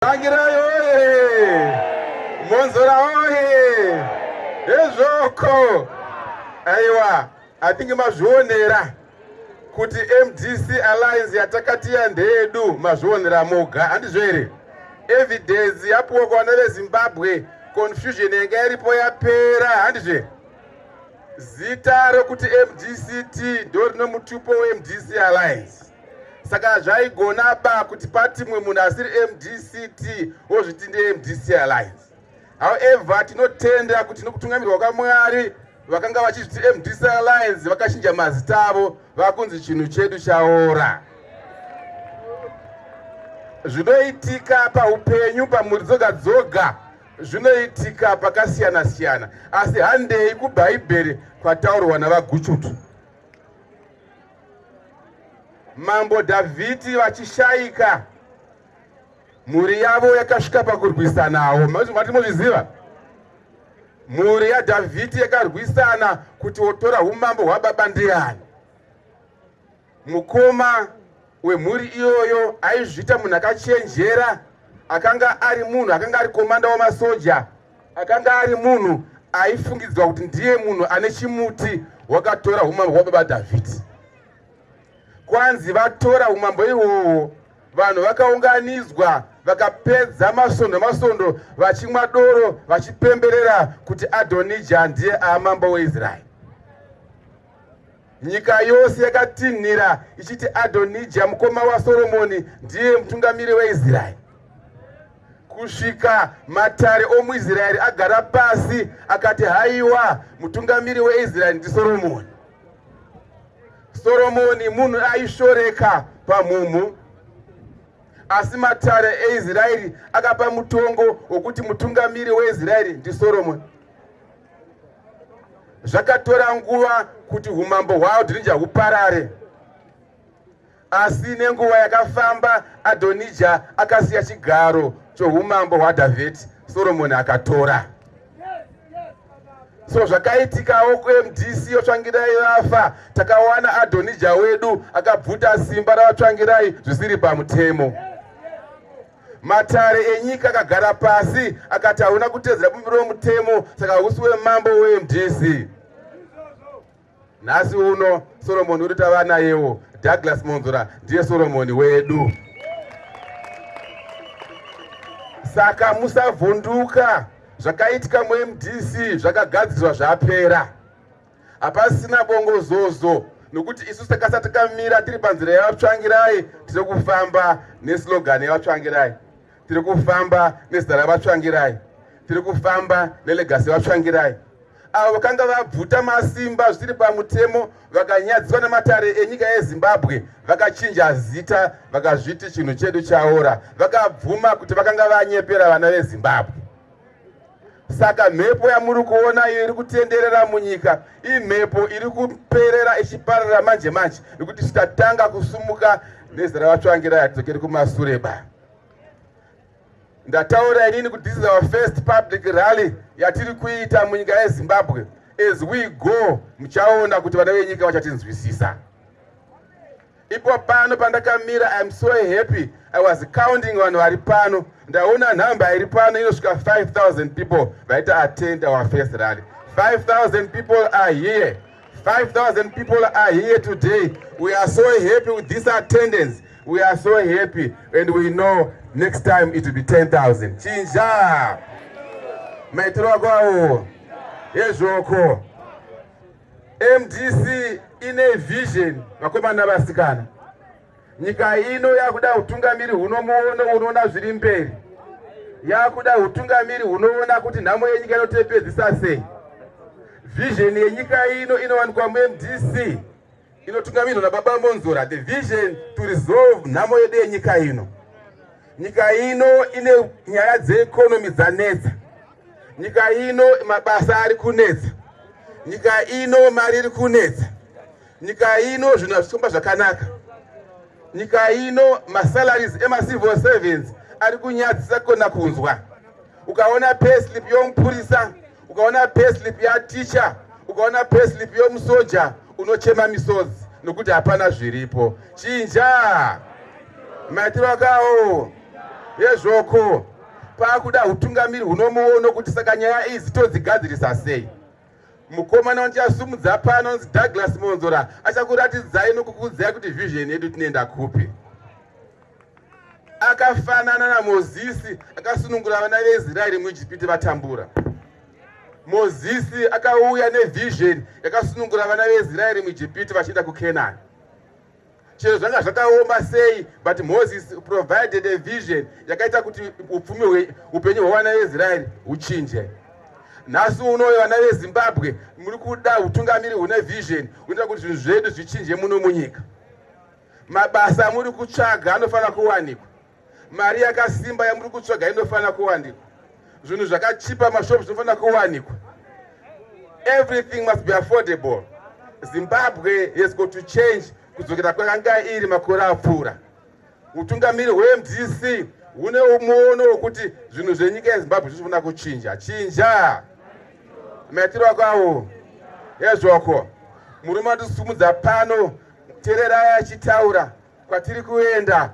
Tsvangirai oye! Monzora oye! Hezvoko! Aiwa, I think mazvionera kuti MDC Alliance yatakatiya ndeyedu, mazvionera moga, handizvo here? Evidence yapuwa kuvana veZimbabwe, confusion yanga iripo yapera, handizvo? Zita rokuti MDCT ndo rino mutupo weMDC Alliance. Saka zvaigona ba kuti patimwe munhu asiri MDCT wozviti ndiMDC Alliance. However, tinotenda kuti nokutungamirwa kwaMwari vakanga vachizviti MDC Alliance vakachinja mazita avo vakunzi chinhu chedu chaora. Zvinoitika paupenyu pamhuri dzoga dzoga zvinoitika pakasiyana siyana, asi handei kuBhaibheri kwataurwa navaGuchutu. Mambo Dhavhidhi vachishaika, mhuri yavo yakasvika pakurwisanawo. Mati mozviziva, mhuri yaDhavhidhi yakarwisana kuti wotora umambo hwababa ndiani. Mukoma wemhuri iyoyo aizviita munhu akachenjera, akanga ari munhu akanga ari komanda wamasoja, akanga ari munhu aifungidzwa kuti ndiye munhu ane chimuti wakatora umambo hwababa Dhavhidhi. Kwanzi vatora umambo ihwohwo, vanhu vakaunganidzwa vakapedza masondo masondo vachimwa doro vachipemberera kuti Adonija ndiye amambo weIsraeri. Nyika yose yakatinhira ichiti Adonija mukoma waSoromoni ndiye mutungamiri weIsraeri, kusvika matare omuIsraeri agara pasi akati haiwa, mutungamiri weIsraeri ndiSoromoni. Soromoni munhu aishoreka pamhumhu, asi matare eIsraeri akapa mutongo wokuti mutungamiri weIsraeri ndiSoromoni. Zvakatora nguva kuti umambo hwaAdonija huparare, asi nenguva yakafamba Adonija akasiya chigaro choumambo hwaDhavhidhi, Soromoni akatora. So zvakaitikawo kuMDC yoTsvangirai vafa, takawana Adonija wedu akabvuta simba ravaTsvangirai zvisiri pamutemo. Matare enyika akagara pasi akati hauna kutedzera bumbiro romutemo, saka hausi wemambo weMDC. Nhasi uno Solomoni wedu tava nayewo, Douglas Monzora ndiye Solomoni wedu. Saka musavhunduka, zvakaitika muMDC zvakagadziriswa zvapera, hapasina bongozozo, nokuti isu takasa takamira tiri panzira yavaTsvangirai. Tiri kufamba neslogan yavaTsvangirai, tiri kufamba nezita ravaTsvangirai, tiri kufamba nelegacy yavaTsvangirai. Avo vakanga vabvuta masimba zvisiri pamutemo vakanyadziswa nematare enyika yeZimbabwe, vakachinja zita vakazviti chinhu chedu chaora, vakabvuma kuti vakanga vanyepera vana veZimbabwe. Saka mhepo yamuri kuona iyo iri kutenderera munyika imhepo iri kuperera ichiparara manje manje, nekuti titatanga kusumuka nezita ravaTsvangirai hatidzokeri kumasure ba. Ndataura inini kuti this is our first public rally yatiri kuita munyika yeZimbabwe. As we go muchaona kuti vana venyika vachatinzwisisa. Ipo pano pandakamira, I'm so happy. I was counting vanhu vari pano, ndaona nhamba iri pano inosvika 5000 people vaita attend our first rally. 5000 people are here, 5000 people are here today. We are so happy with this attendance. We are so happy and we know next time it will be 10,000. Chinja maitiro ako awo ezvoko. MDC ine vision, vakomana vasikana. Nyika ino yakuda utungamiri hunomuono unoona zviri mberi, yakuda utungamiri hunoona kuti nhamo yenyika inotepedzisa sei. Vision yenyika ino inowanikwa muMDC inotungamirwa nababa Monzora, the vision to resolve nhamo yedu yenyika ino. Nyika ino ine nyaya dzeeconomy dzanetsa, nyika ino mabasa ari kunetsa, nyika ino mari iri kunetsa, nyika ino zvinhu hazvifamba zvakanaka, nyika ino masalaries emacivil servants ari kunyadzisa kona kunzwa. Ukaona payslip yomupurisa, ukaona payslip yaticha, ukaona payslip yomusoja, unochema misodzi nokuti hapana zviripo. Chinja maitiro akawo. Yezvoko paakuda utungamiri hunomuono kuti saka nyaya idzi todzigadzirisa sei. Mukomana wandichasumudza pano anonzi Douglas Mwonzora achakuratidzai nokukuudzai kuti vision yedu tinoenda kupi. Akafanana naMozisi akasunungura vana veIsraeri muIjipiti vatambura. Mozisi akauya nevision yakasunungura vana veIsraeri muIjipiti vachienda kuKenani. Chero zvanga zvakaoma sei, but Moses provided a vision yakaita kuti upfumi, upenyu hwevana veIsraeri huchinje. Nhasi unoyo, vana veZimbabwe, muri kuda utungamiri hune vision hunoita kuti zvinhu zvedu zvichinje muno munyika. Mabasa amuri kutsvaga anofanira kuwanikwa. Mari yakasimba yamuri kutsvaga inofanira kuwanikwa. Zvinhu zvakachipa, mashopu, zvinofanira kuwanikwa. Everything must be affordable. Zimbabwe has got to change kudzokera kwakanga iri makore apfuura. Utungamiri hweMDC hune muono wekuti zvinhu zvenyika yeZimbabwe zvichifanira kuchinja chinja. Maitiro ako ezvoko, murume watisimudza pano, tererai achitaura kwatiri kuenda.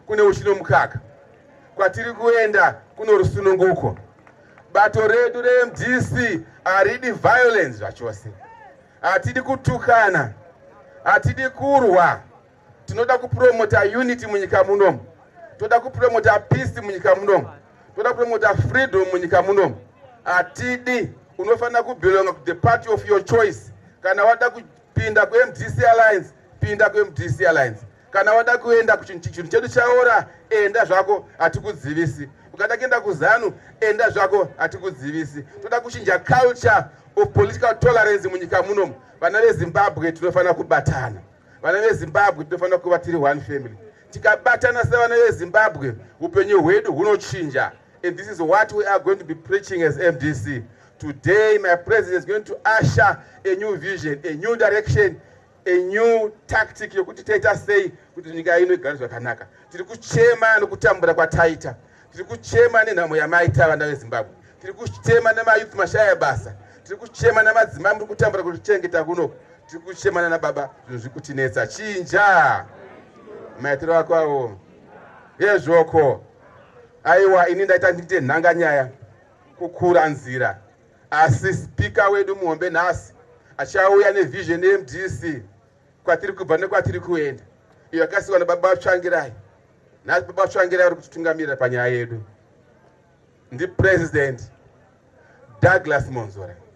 Kune uchi nomukaka kwatiri kuenda, kuno rusununguko. Bato redu reMDC haridi violence zvachose. Hatidi kutukana, hatidi kurwa. Tinoda kupromota unity munyika munomu, toda kupromota peace munyika munomu, toda kupromota freedom munyika munomu. Hatidi, unofanira kubelonga to the party of your choice. Kana wada kupinda kuMDC Alliance, pinda kuMDC Alliance. Kana wada kuenda kuchinhu chedu chaora, enda zvako, hatikudzivisi. Ukada kuenda kuZANU, enda zvako, hatikudzivisi. Toda kuchinja culture of political tolerance munyika munomu. Vana veZimbabwe, tinofanira kubatana. Vana veZimbabwe, tinofanira kuva tiri one family. Tikabatana sevana veZimbabwe, upenyu hwedu hunochinja. And this is what we are going to be preaching as MDC. Today my president is going to usher a new vision, a new direction, a new tactic yokuti toita sei kuti nyika ino igare zvakanaka. Tiri kuchema nokutambura kwataita, tiri kuchema nenhamo yamaita vana veZimbabwe, tiri kuchema nemayouth mashaya basa, tiri kuchema namadzimai muri kutambura kutichengeta kuno, tiri kuchema nana baba, zvinhu zviri kutinetsa. Chinja maitiro ako awo yezvoko. Aiwa, ini ndaita ndite nhanga nyaya kukura nzira, asi speaker wedu muhombe nhasi achauya nevision yeMDC, kwatiri kubva nekwatiri kuenda, iyo yakasiwa nababa Tsvangirai. Nhasi baba Tsvangirai vari kutitungamirira panyaya yedu, ndiPresident Douglas Mwonzora.